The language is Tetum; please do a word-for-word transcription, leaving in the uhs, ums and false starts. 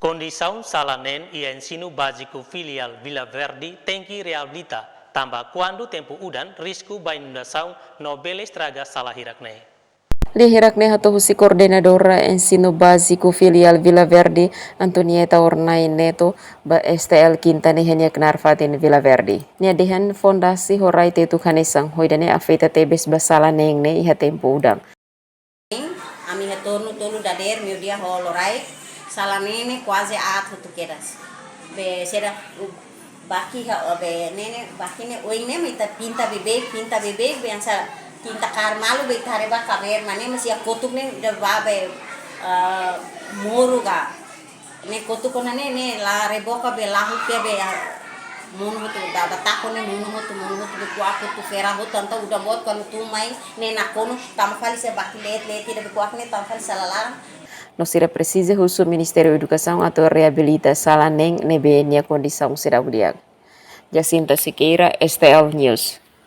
Kondisaun sala neen iha Ensinu Báziku Filiál Vila Verde tenke reabilita, tanba kuandu tempu udan risku ba inundasaun no bele estraga sala hirak-ne'e. Lia hirak-ne'e hato'o husi Koordenadora Ensinu Báziku Filiál Vila Verde, Antonieta Ornai Neto, ba S T L Kinta ne'e iha nia knaar fatin Vila Verde. Nia dehan fondasi ho rai tetuk hanesan, ho ida-ne'e afeta tebes ba sala neen ne'e iha tempu udan. Ami iha tornu tolu dadeer, meiudia ho loraik, sala neen ne'e kuaze aat hotu kedas. Be sira baki ha, be ne'e ne'e, baki ne'e, oin ne'e mak ita pinta beibeik, pinta beibeik, be hanesan tinta kaer malu be ita haree ba kabeer, mak ne'e mak iha kotuk ne'e ida ba be, eh, moru ka. Ne'e kotuk ona ne'e, ne'e la reboka be, la hukea be, ah, monu hotu, ba, batako ne'e monu hotu, monu hotu be kuak hotu, fera hotu, entaun udan boot kuandu tun mai ne'e nakonu, tama fali sira baki leet, leet ida be kuak ne'e tama fali sala laran. No sira presiza husu Ministériu Edukasaun atu reabilita sala neen ne'ebé nia kondisaun seidauk di'ak. Jacinta Sequeira, S T L News.